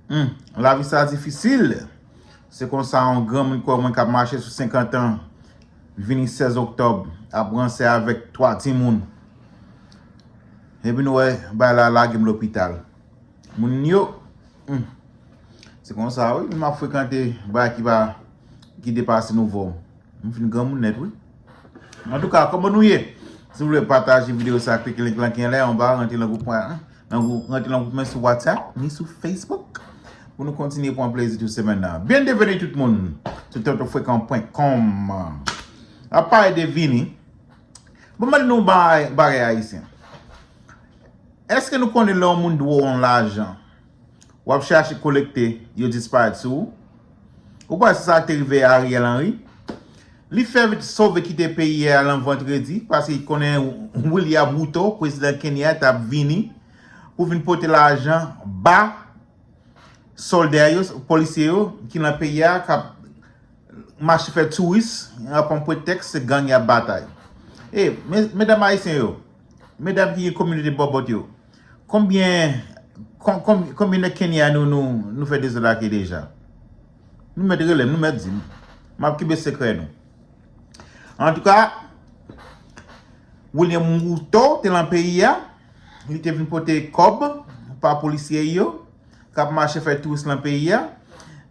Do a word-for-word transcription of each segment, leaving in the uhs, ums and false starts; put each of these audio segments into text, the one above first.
Hmm, lavi sa difisil. Se konsa yon granmoun kwè mwen k ap mache sou senkant an, vini sèz oktòb, ap ranse avèk twa timoun. Epi nou wè, bay la lage m lopital. Moun yo, hmm, se konsa wi, m ap frekante bay ki pa, ki depase nivo m. M fin granmoun nèt wi. Antouka, kòman nou ye? Si w vle pataje videyo sa, klike link lan ki anlè, anba, rantre nan gwoup mwen, nan gwoup, rantre nan gwoup mwen sou WhatsApp, ni sou Facebook. Pou nou kontinye pran plezi tout semèn nan. Byenveni tout moun sou tonton frekan pwen kòm. Ap pale de vini. Bon, mwen nou bagay, bagay ayisyen. Èske nou konnen lè yon moun dwe w yon lajan, w ap chache kolekte, yo disparèt sou ou? Ou kwè se sa k te rive Ariel Henry? Li fè vit sove kite peyi a lan vandredi, paske li konnen William Ruto, prezidan Kenya, t ap vini pou vin pote lajan ba sòlda yo, polisye yo ki lan peyi a, k ap mache fè touris, y ap pran pretèks se gang y ap batay. E, me-, medam ayisyen yo, medam ki gen kominote bòbòt yo, konbyen, kon-, kon-, konbyen nèg Kenya nou, nou, nou fè dezòd ake deja? Nou mèt rele m, nou mèt di m. M ap kenbe sekrè nou. Antouka, William Ruto te lan peyi a, li te vin pote kòb pa polisye yo, k ap mache fè touris lan peyi a.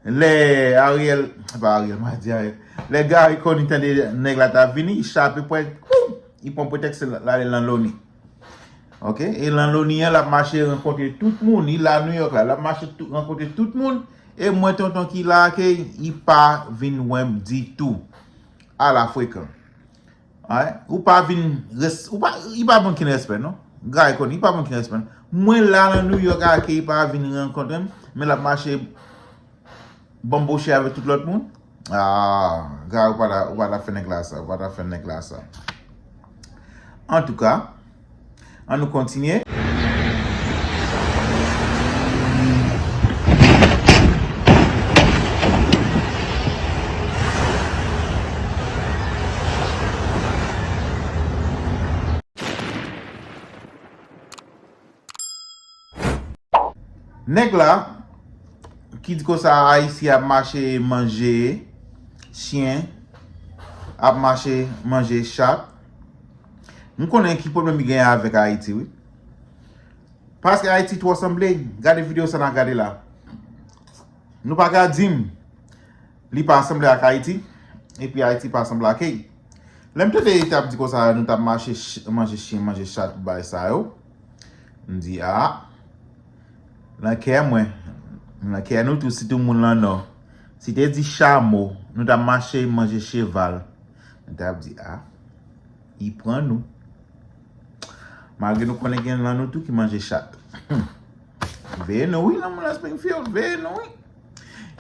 Lè Ariel, pa Ariel, m a di Ariel. Lè Garry Conille tande nèg la t ap vini, li chape pwèt, kou, li pran pretèks l ale lan Loni. Oke? E lan Loni an, l ap mache rankontre tout moun. Li la New York la, l ap mache tou, rankontre tout moun. E mwen, tonton ki la ake, li pa vin wè m ditou. Ala frekan. Ay, ou pa vin res-, ou pa, li pa ban okenn respè, non. Garry Conille, li pa ban okenn respè, non. Mwen la nan New York ake, li pa vin rankontre m, men l ap mache banboche avèk tout lòt moun. Ah, Garry, ou pa ta, ou pa ta fè nèg la sa, ou pa ta fè nèg la sa. Antouka, ann nou kontinye. Nèg la ki di konsa Ayiti ap mache manje chen, ap mache manje chat. M konnen ki pwoblèm li genyen avèk Ayiti, wi. Paske Ayiti twò sanble. Gade videyo sa n a gade la. Nou pa ka di m li pa sanble ak Ayiti, epi Ayiti pa sanble ak li. Lè m tande li t ap di konsa, nou t ap mache ch-, manje chen, manje chat, bagay sa yo, m di, a, nan kè mwen, nan kè nou tou, sitou moun lan Nò, si te di chamo, nou t ap mache manje cheval, nou t ap di, a, li pran nou. Malgre nou konnen gen nan nou tou ki manje chat. Veye nou wi, nan moun nan Springfield, veye nou wi.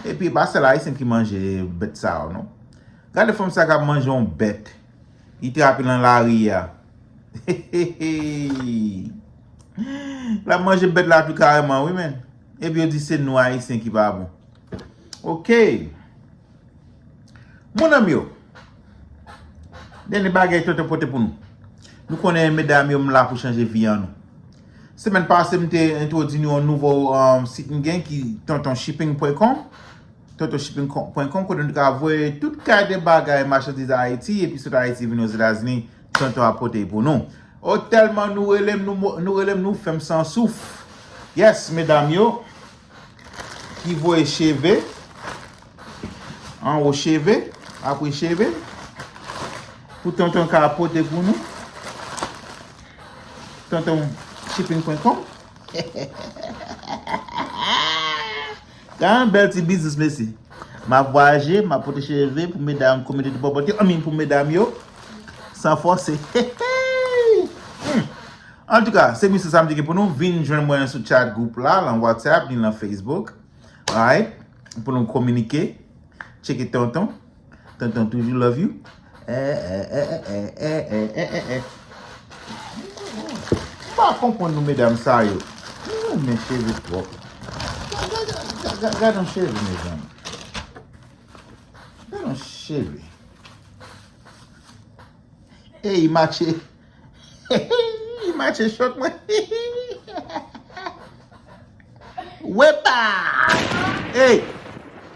Epi pa sèl Ayisyen ki manje bèt sa yo, non. Gade fanm sa k ap manje yon bèt. Li trape nan lari a. L ap manje bèt la tou kareman, wi, men. Epi yo di se nou Ayisyen ki pa bon. Oke. Mon ami yo, dènye bagay tonton pote pou nou. Nou konnen medam yo, m la pou chanje vi an nou. Semèn pase, m te entwodui nou yon nouvo, um, sit m gen ki tonton shipping pwen com. Tonton shipping pwen com, kote nou ka voye tout kalite bagay, machandiz Ayiti, epi sot Ayiti vin Ozetazini, tonton ap pote pou nou. O, tèlman nou rele m, nou mo-, nou rele m, nou fè m san souf. Yes, medam yo. Ki voye cheve, anwo cheve, apre cheve, pou tonton ka pote pou nou. Tonton shipping pwen com. Gade yon bèl ti biznis, mesye. M ap vwayaje, m ap pote cheve pou medam, kominote bòbòt yo, I mean, pou medam yo, san fòse. Hmm. Antouka, se misye sa m te gen pou nou. Vin jwenn mwen sou chat gwoup la, lan WhatsApp, ni lan Facebook. Alright? Pou nou kominike. Tcheke tonton. Tonton toujou love you. Eh, eh, eh. M pa konprann nou medam sa yo. Nou renmen cheve twòp. Ga-, ga-, ga-, ga-, gad yon cheve, mezanmi. Gad yon cheve. Ey, matche. Li matche short mwen. Wepa! Ey!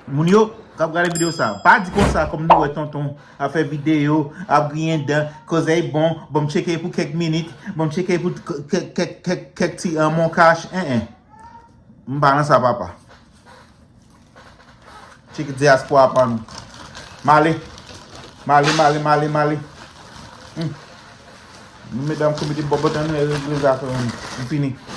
Moun yo k ap gade videyo sa, pa di konsa kòm nou wè tonton ap fè videyo, ap griyen dan, kozèy bon, bon m tcheke pou kèk minit, bon m tcheke pou kèk, kèk, kèk, kèk ti an monkash, en en. M pa nan sa papa. Tcheke dyaspora pa nou. Male. Male, male, male, male. Hmm. Nou medam komite bòbòt an nou regle zafè nou. M fini.